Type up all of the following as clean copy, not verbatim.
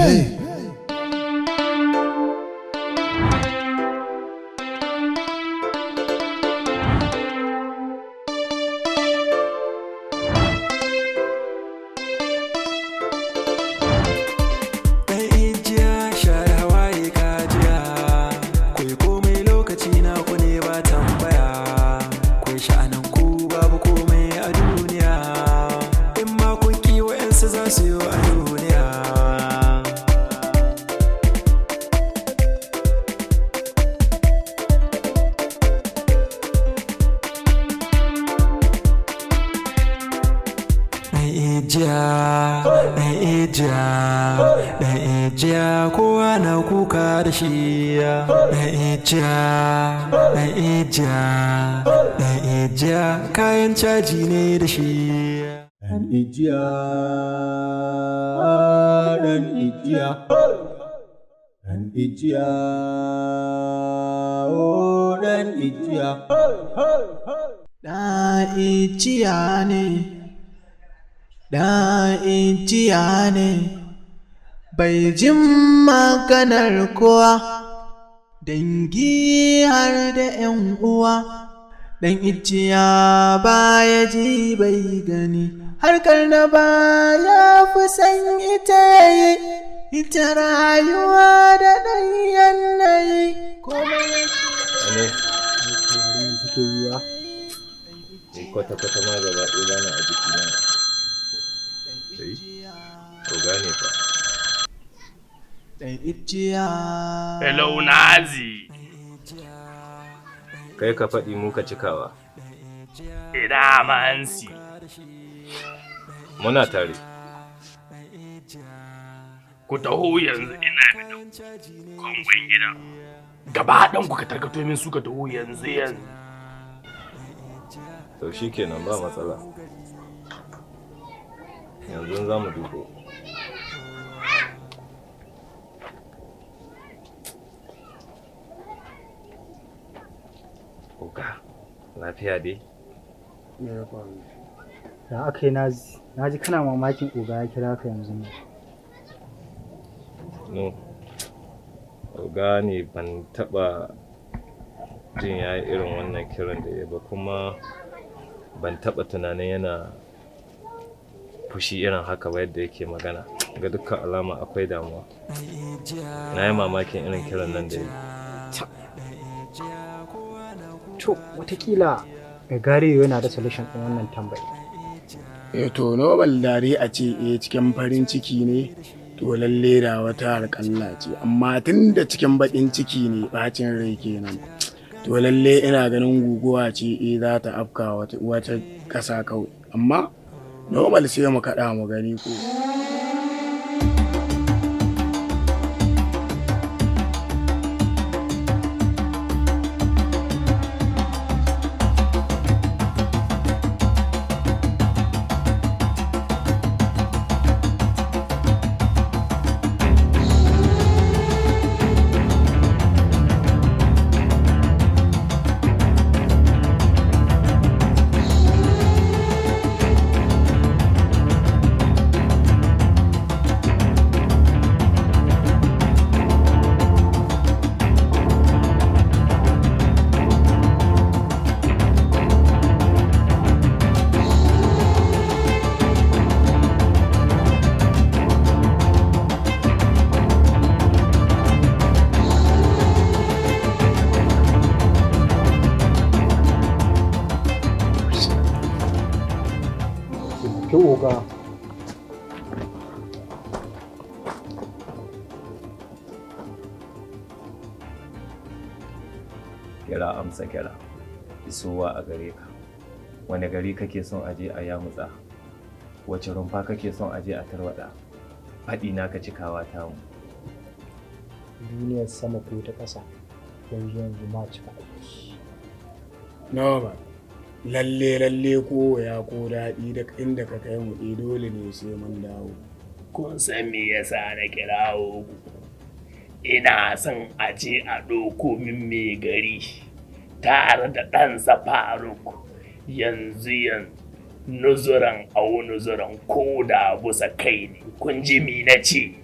Hey! Ɗan ijiya share hawaye kajiya, kwai komai lokaci na ku ne ba tambaya, kwai sha'anin ku babu komai a duniya, in ma kun ki wa'yansu za su yi a duniya. Ɗan ijiya, ɗan ijiya, ɗan ijiya kowa na kuka da shi. Ɗan ijiya, ɗan ijiya, ɗan ijiya kayan caji ne da shi. Ɗan ijiya, ɗan ijiya, ɗan ijiya, oh ɗan ijiya. Ɗan ijiya ne, ɗan ijiya ne, bai jin maganar kowa, dangi har da ‘yan uwa. Ɗan ijiya baya ji bai gani, harkar da baya fi san ita yayi, ita rayuwa da ɗan yanayi. Komai Ne suke yi wa ni kwata-kwata ma gaba ɗaya bana a jikina. Sai, to gane fa. Ɗan ijiya. Hello Nazi. Kai ka faɗi mu ka cikawa. Ina mansi. Muna tare. Ku taho yanzu ina da kwangon gida. Gaba ɗan ku ka tarkato min su ka taho yanzu yanzu. To shi kenan ba matsala. Yanzu za mu dubo. Oga, lafiya dai? Me ya faru? Da aka yi na ji kana mamakin oga ya kira ka yanzu ne. No. Oga ne ban taɓa jin ya yi irin wannan kiran da ya ba, kuma ban taɓa tunanin yana fushi irin haka ba yadda yake magana. Ga dukkan alama akwai damuwa. Na yi mamakin irin kiran nan da ya yi. To, watakila Gagariyo yana da solution ɗin wannan tambayi. Eh to, normal dare a ce eh cikin farin ciki ne, to lalle da wata harƙalla ce, amma tun da cikin baƙin ciki ne, bacin rai kenan, to lalle ina ganin guguwa ce eh za ta afka wata ƙasa kawai. Amma normal sai mu kaɗa mu gani ko. Taimaki oga. Kira amsa kira. Isowa a gare ka. Wani gari kake son aje a yamutsa? Wace rumfa kake son aje a tarwaɗa? Faɗi naka cikawa tamu. Duniyar sama ko ta ƙasa, yanzu yanzu ma cika aiki. Normal lalle lalle ko ya ko daɗi, duk inda ka kai mu eh dole ne sai mun dawo. Kun san me yasa na kirawo ku? Ina son a je a ɗauko min mai gari tare da ɗansa Faruk yanzu yanzu, nuzuran au nuzuran, ko da busa kai ne. Kun ji mi na ce?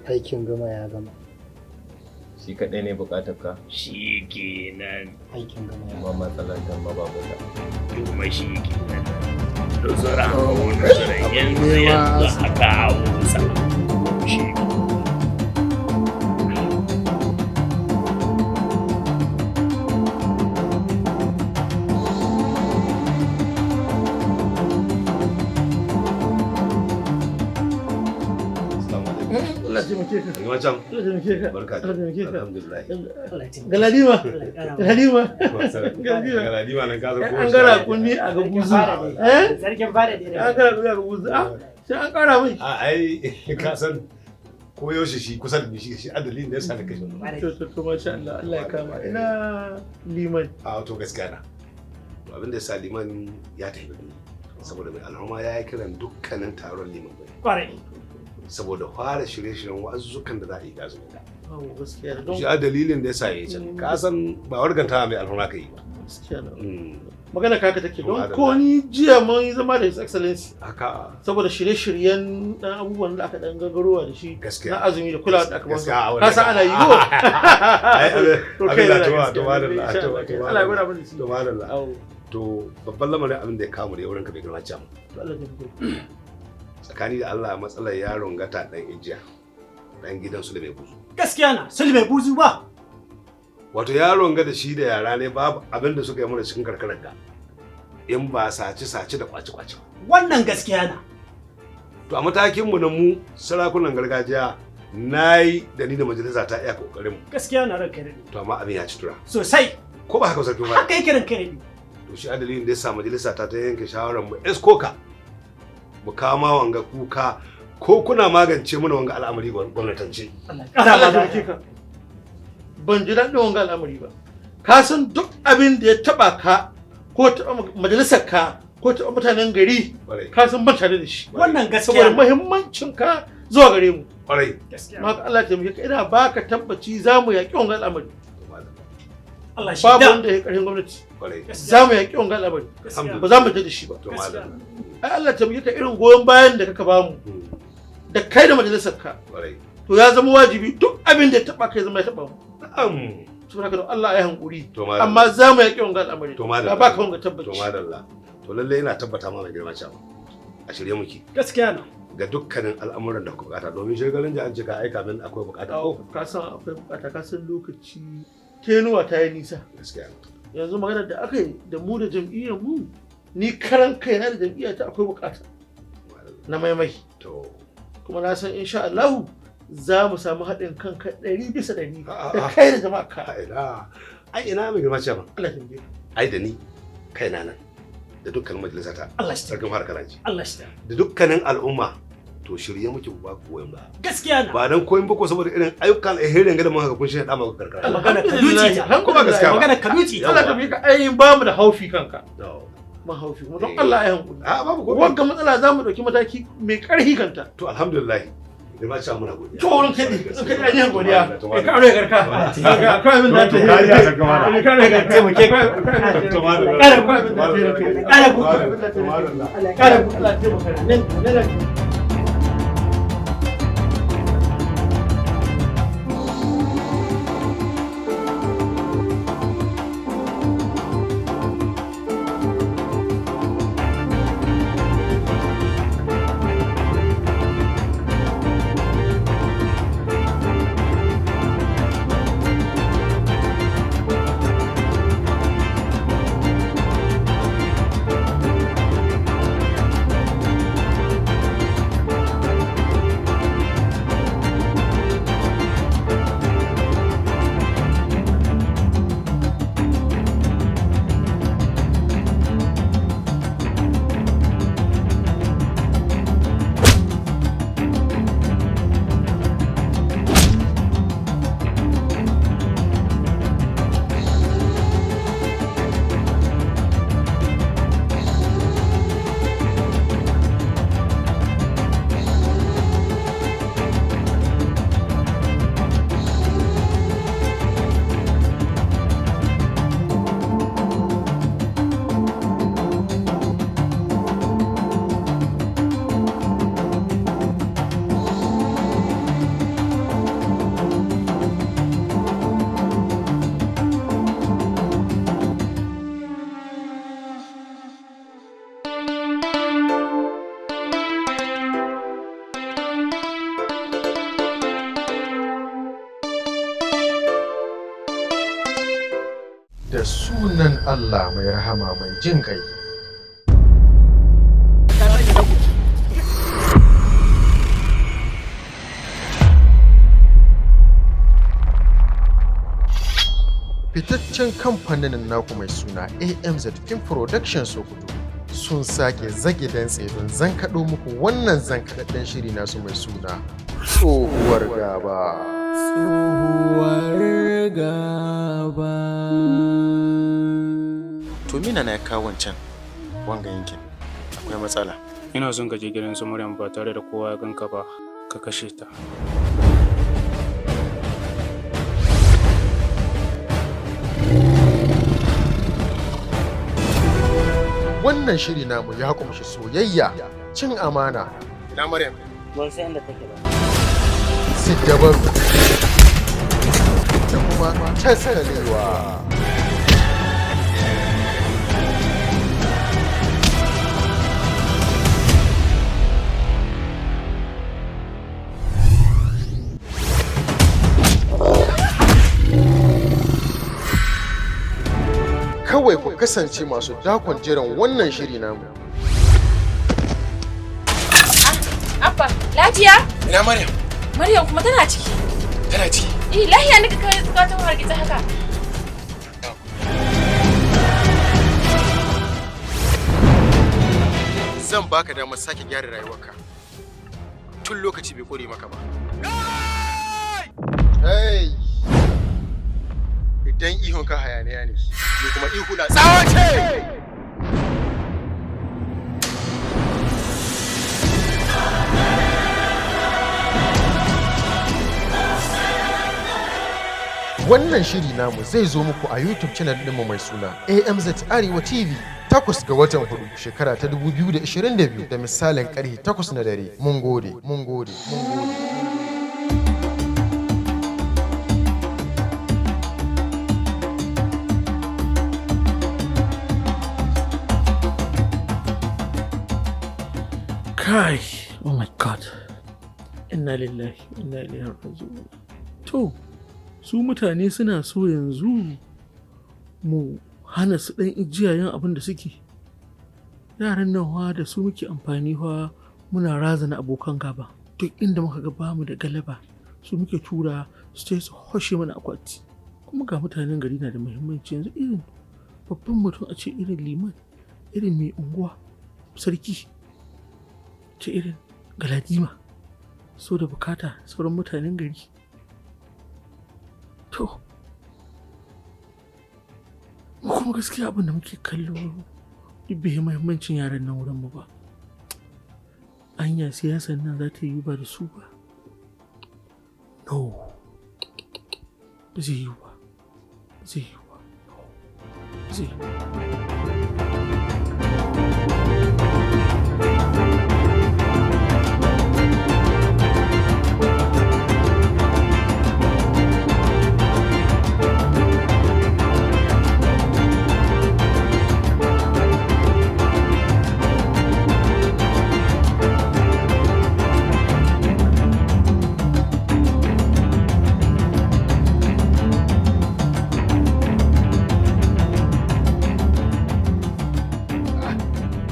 Aikin gama ya gama. Shi kaɗai ne buƙatar ka? Shi kenan. Aikin gama ya Kuma matsalar tamba babu ta. Kuma shi kenan. Nusura, nusura, yanzu yanzu a kawo sa. Shi Allah taimake ka. Wajen. Allah taimake ka. Barka. Allah taimake ka. Alhamdulillah. Galadima. Galadima. Galadima. Galadima nan ka zo ko. An gara kunni a ga buzu. Eh? Sarkin fada ne. An gara kunni a ga buzu. Ah, sai an kara mai. A ai ka san ko yaushe shi kusa da shi shi adalin da yasa na kashe wannan. To masha Allah Allah ya kama. Ina liman. A to gaskiya na. To abin da yasa liman ya tafi birni. Saboda mai alhurma ya yi kiran dukkanin taron liman bai. Kwarai. Saboda fara shirye-shiryen wa'azuzzukan da za a yi ga zuwa. Gaskiya Shi a dalilin da ya sa ya yi can. Ka san ba warganta mai alhurma ka yi ba. Gaskiya Magana kaka take don ko ni jiya mun yi zama da His Excellency. Haka. Saboda shirye-shiryen dan abubuwan da aka dan gaggarowa da shi. Gaskiya. Na azumi da kulawa da aka ba su. Ka san ana yi ko? Ai abin da to madalla to Allah ya gwada mana shi. To madalla. To babban lamarin abin da ya kamu da wurin ka bai girma can. To Allah ya taimake. Tsakani da Allah matsalar yaron gata dan ijiya dan gidan su da mai buzu. Gaskiya na su mai buzu ba. Wato yaron ga da shi da yara ne babu abin da suka yi mana cikin karkarar ga. In ba sace sace da kwace kwace. Wannan gaskiya na. To a matakin mu na mu sarakunan gargajiya nayi da ni da majalisa ta iya kokarin mu. Gaskiya na ranka dade. To amma abin ya ci tura. Sosai. Ko ba haka sarki ba? Haka yake ranka dade. To shi adalin da ya sa majalisa ta yanke shawarar mu eskoka. Mu kama wanga kuka ko kuna magance mana wanga al'amari gwamnatance. Allah taimake ka. Ban ji daɗin wanga al'amari ba. Ka san duk abin da ya taɓa ka ko taɓa majalisar ka ko taɓa mutanen gari ka san ban tare da shi. Wannan gaskiya. Saboda muhimmancin ka zuwa gare mu. Kwarai. Maka Allah taimake ka ina baka tabbaci za mu yaƙi wanga al'amari. Allah shi Babu wanda ya ƙarfin gwamnati. Za mu yaƙi wanga al'amari. Ba za mu da shi ba. Ai Allah taimake ka irin goyon bayan da kaka bamu da kai da majalisar ka. To ya zama wajibi duk abin da ya taba kai zama ya taba mu. Na'am. Saboda haka don Allah ya hankuri. Amma za mu yaƙi wanga al'amari. Na baka wanga tabbaci. To madalla. To lalle ina tabbata ma mai girma cewa a shirye muke. Gaskiya na. Ga dukkanin al'amuran da kuka bukata domin shekarun da an ce ka aika min akwai bukata. Ka san akwai bukata ka san lokaci tenuwa ta yi nisa. Gaskiya. Yanzu maganar da aka yi da mu da jam'iyyar mu ni karan kaina da jam'iyyar ta akwai bukata na maimai. To. Kuma na san insha Allah za mu samu haɗin kanka 100% da kai da jama'a ka. Ai ina mai girma ce ba. Allah ya taimake. Ai da ni kaina nan da dukkanin majalisa ta. Allah shi. Sarkin fara karanci. Allah shi. Da dukkanin al'umma to shirye muke ba ku goyon ba. Gaskiya na. Ba dan koyin bako saboda irin ayyukan alherin ga da mun haka kun shi da maka karkara. Magana ka duci ta. Ko ba gaskiya ba. Magana ka duci ta. Allah ka ai ba mu da haufi kanka. Ma haufi kuma don Allah ya hankuri. A babu ko. Wagga matsala za mu dauki mataki mai karhi kanta. To alhamdulillah. Girma cewa muna godiya. To wurin kai kai an yi godiya. Ka aure garka. Ka aure min da ta. Kariya sarkin fara. Ka aure garka. Taimake ka. To madalla. Kara ku abin da ta. Kara ku. Kara ku Allah taimaka. Nan nan. Da sunan Allah mai rahama mai jin ƙai. Fitaccen kamfanin naku mai suna AMZ Film Production Sokoto sun sake zage dantse don zankaɗo muku wannan zankaɗaɗɗen shiri nasu mai suna Tsohuwar Gaba. Tsohuwar gaba. To mina na ya kawo wancan wanga yankin akwai matsala. Ina son ka je gidan su Maryam ba tare da kowa ya ganka ba, ka kashe ta. Wannan shiri namu ya kumshi soyayya, cin amana, Ina Maryam? Ban san inda take ba. Siddabaru da kuma taskalewa. Kawai ku kasance masu dakon jiran wannan shiri namu. Abba, lafiya? Ina Maryam? Maryam kuma tana ciki. Tana ciki. Eh, lahiya nika kai ka ta hargitsa haka. Zan baka damar sake gyara rayuwarka. Tun lokaci bai kore maka ba. Hey! Idan ihun ka hayaniya ne, ni kuma ihu na tsawa ce! Wannan shiri namu zai zo muku a YouTube channel ɗinmu mai suna AMZ Arewa TV 8 ga watan 4 shekara ta 2022 da misalin karfe 8 na dare. Mun gode, mun gode, mun gode. Kai, oh my God. Inna lillahi, inna ilaihi raji'un. To, su mutane suna so yanzu mu hana su ɗan ijiya yin abin da suke. Yaran nan wa da su muke amfani wa muna razana abokan gaba. Duk inda muka ga bamu da galaba, su muke tura su ce su hoshe mana akwati. Kuma ga mutanen gari na da muhimmanci yanzu irin babban mutum a ce irin liman, irin mai unguwa, sarki. Ce irin galadima so da bukata sauran mutanen gari. To, mu kuma gaskiya abin da muke kallo duk bai yi muhimmancin yaran nan wurin mu ba. Anya siyasan nan za ta yi ba da su ba? No, ba zai yi ba, ba zai yi ba, no, ba zai yi ba.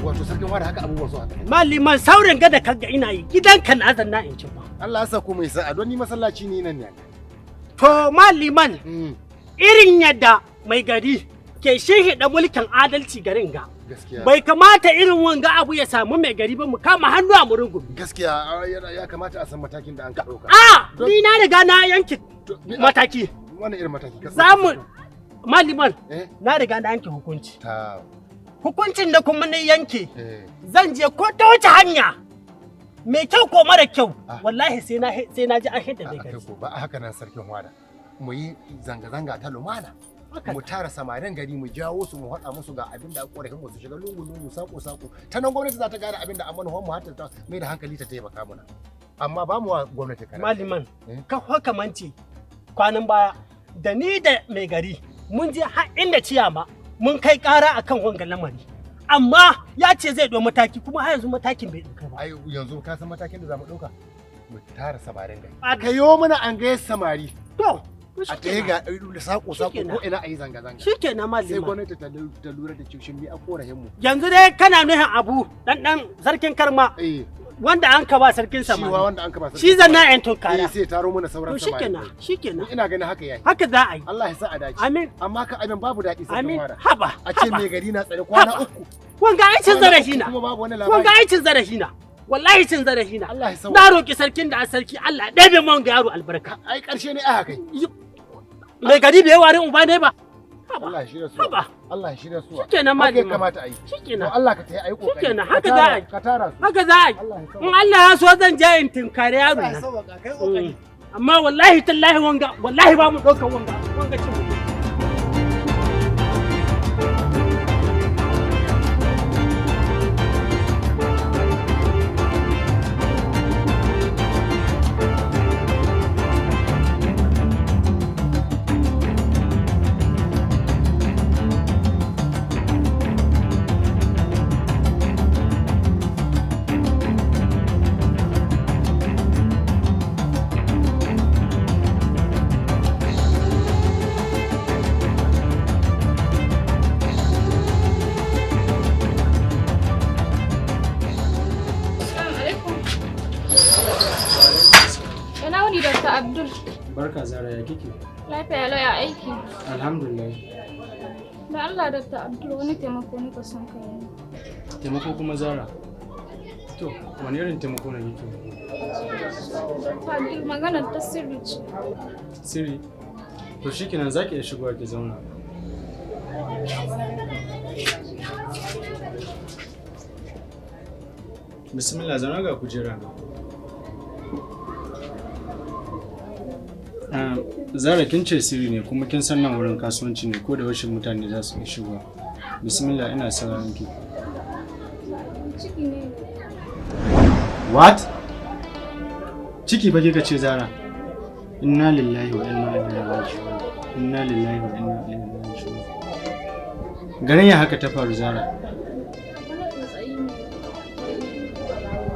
Wato sarkin wada haka abubuwan su haka. Maliman saurin gada kaga ina yi gidanka na zanna in ci ba. Allah ya sa ku mai sa'a don ni masallaci ne nan ne. To maliman, irin yadda mai gari ke shihida mulkin adalci garin ga. Gaskiya. Bai kamata irin wanga abu ya samu mai gari ba, mu kama hannu a murungumi. Gaskiya ya kamata a san matakin da an ka ɗauka. A ni na riga na yanke mataki. Wani irin mataki ka Za mu maliman, na riga na yanke hukunci. Ta. Hukuncin da kuma na yanke, zan je ko ta wace hanya mai kyau ko mara kyau, wallahi sai na ji an hidda mai gari. Ko ba haka nan sarkin wada. Mu yi zanga-zanga ta lumana. Mu tara samarin gari, mu jawo su, mu haɗa musu ga abin da ƙorafin mu, su shiga lungu-lungu, sako-sako. Ta nan gwamnati za ta gane abin da amma mu har ta mai da hankali ta taimaka mana. Amma ba mu wa gwamnati kara. Maliman, ka hakamanci kwanan baya da ni da mai gari mun je har inda ciyama mun kai ƙara akan wanga lamari. Amma ya ce zai ɗau mataki, kuma har yanzu matakin bai ɗauka ba. Ai yanzu ka san matakin da za mu ɗauka? Mu tara samarin gari. Ka yo mana an gaya samari. To. A ta ga sako sako ko ina a yi zanga zanga. Shikenan Sai malima. gwamnati ta lura da cewa shin me a korafin mu. Yanzu dai kana nuhin abu dan dan sarkin karma. Wanda an ka ba sarkin Shi samari. wa wanda an ka ba sarkin Shi zanna samari. yan tunkara. Eh, sai taro mana sauran To samari. shikenan, shikenan. Ni ina ganin haka yayi. Haka za a yi. Allah ya sa a dace. Amin. Amma ka abin babu daɗi sarkin Amin. wara. Haba. A ce mai gari na tsare kwana Haba. 3. Wanga ai cin Kwana zarafi uku na. kuma babu wani labari. Wanga ai cin zarafi na. Wallahi cin zarafi na. Allah ya sauka. Na roki sarkin da a sarki Allah ya ɗebe man ga yaro albarka. Ai ƙarshe ne aka kai. Mai gari bai warin uba ne ba. Allah ya shirya su. Allah ya shirya su. Shikenan Haka ya malima. kamata a yi. Shikenan. To Allah ka tayi ayi kokari. Shikenan Ka haka tara- za a yi. Ka tara su. Haka za a yi. In Allah ya so zan je in tinkari yaro Allah ya nan. sauka kai kokari. Amma wallahi tallahi wanga wallahi ba mu ɗaukar wanga wanga cin mutum. Assalamu alaikum. Ina wuni Dr. Abdul. Barka Zara ya kike? Lafiya lau ya aiki. Alhamdulillah. Da Allah Dr. Abdul wani taimako nika son ka yi. Taimako kuma Zara. To, wani irin taimako ne kike? Dr. Abdul maganar ta sirri ce. Sirri. To shikenan zaki iya shigowa ki zauna. Bismillah zauna ga kujera na. Ah, Zara kin ce sirri ne kuma kin san nan wurin kasuwanci ne ko da yaushe mutane za su iya shigowa. Bismillah ina sauraron ki. Ciki ne. What? Ciki fa kika ce Zara. Inna lillahi wa inna ilaihi raji'un. Inna lillahi wa inna ilaihi raji'un. Garin ya haka ta faru Zara. Wani tsotsayi ne.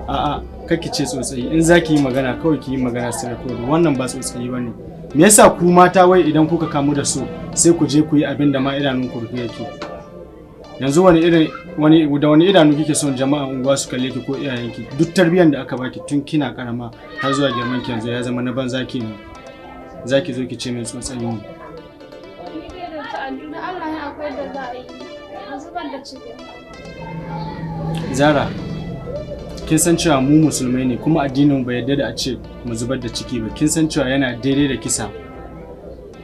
A'a, kake ce tsotsayi. In za ki yi magana kawai ki yi magana sai kawai. Wannan ba tsotsayi ba ne. Me yasa ku mata wai idan kuka kamu da so sai ku je ku yi abin da ma idanun ku rufe yake? Yanzu wani irin wani da wani idanu kike son jama'a unguwa su kalle ki ko iyayenki? Duk tarbiyyar da aka baki tun kina karama har zuwa girman ki yanzu ya zama na banza kenan. Za ki zo ki ce min tsotsayi ne. Ni dai Dr. Abdul da Allah ya akwai da za a yi. A zubar da cikin. Zara, kin san cewa mu musulmai ne kuma addinin mu bai yarda da a ce mu zubar da ciki ba. Kin san cewa yana daidai da kisa.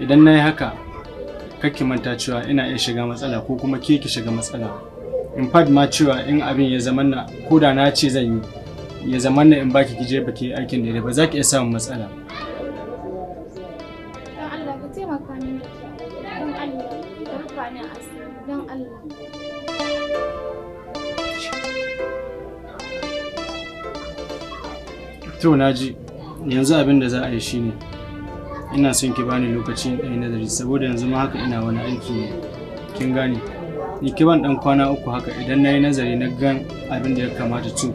Idan na yi haka, kar ki manta cewa ina iya shiga matsala ko kuma ke ki shiga matsala. In fact ma cewa in abin ya zama na ko da na ce zan yi, ya zama na in baki kije baki yi aikin daidai ba za ki iya samun matsala. Don Allah ka taimaka min Dr. Abdul. Don Allah ka rufa min asiri. Don Allah. To na ji, yanzu abin da za a yi shine ina son ki bani lokaci in ɗan yi nazari saboda yanzu ma haka ina wani aiki ne kin gane ni ki ban ɗan kwana 3 haka idan na yi nazari na gan abin da ya kamata to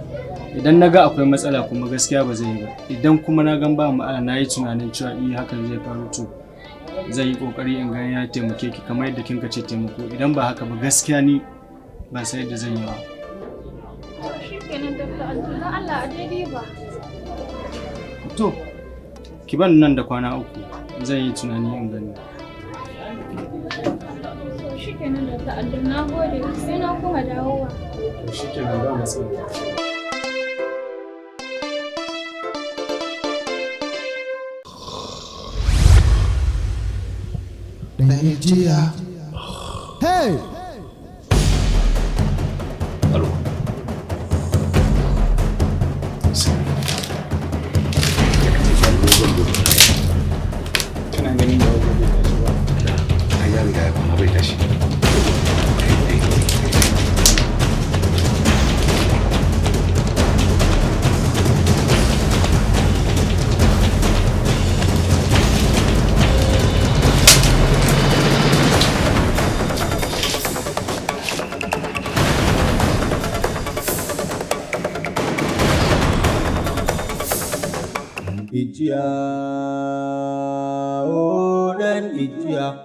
idan na ga akwai matsala kuma gaskiya ba zai yi ba idan kuma na gan ba matsala na yi tunanin cewa eh hakan zai faru to zan yi ƙoƙari in ga ya taimake ki kamar yadda kinka ce taimako idan ba haka ba gaskiya ni ban san yadda zan yi ba. To shikenan Dr. Abdul don Allah a daidai ba. To, ki ban nan da kwana 3 zan yi tunani in gani. To shikenan Dr. Abdul na gode sai na kuma dawowa. To shikenan ba matsala. Dan ijiya. Hey! Alo. Kana ganin da wani bai tashi ba. Ai ya riga ya kwana bai tashi. Ijiya, oh. Dan ijiya.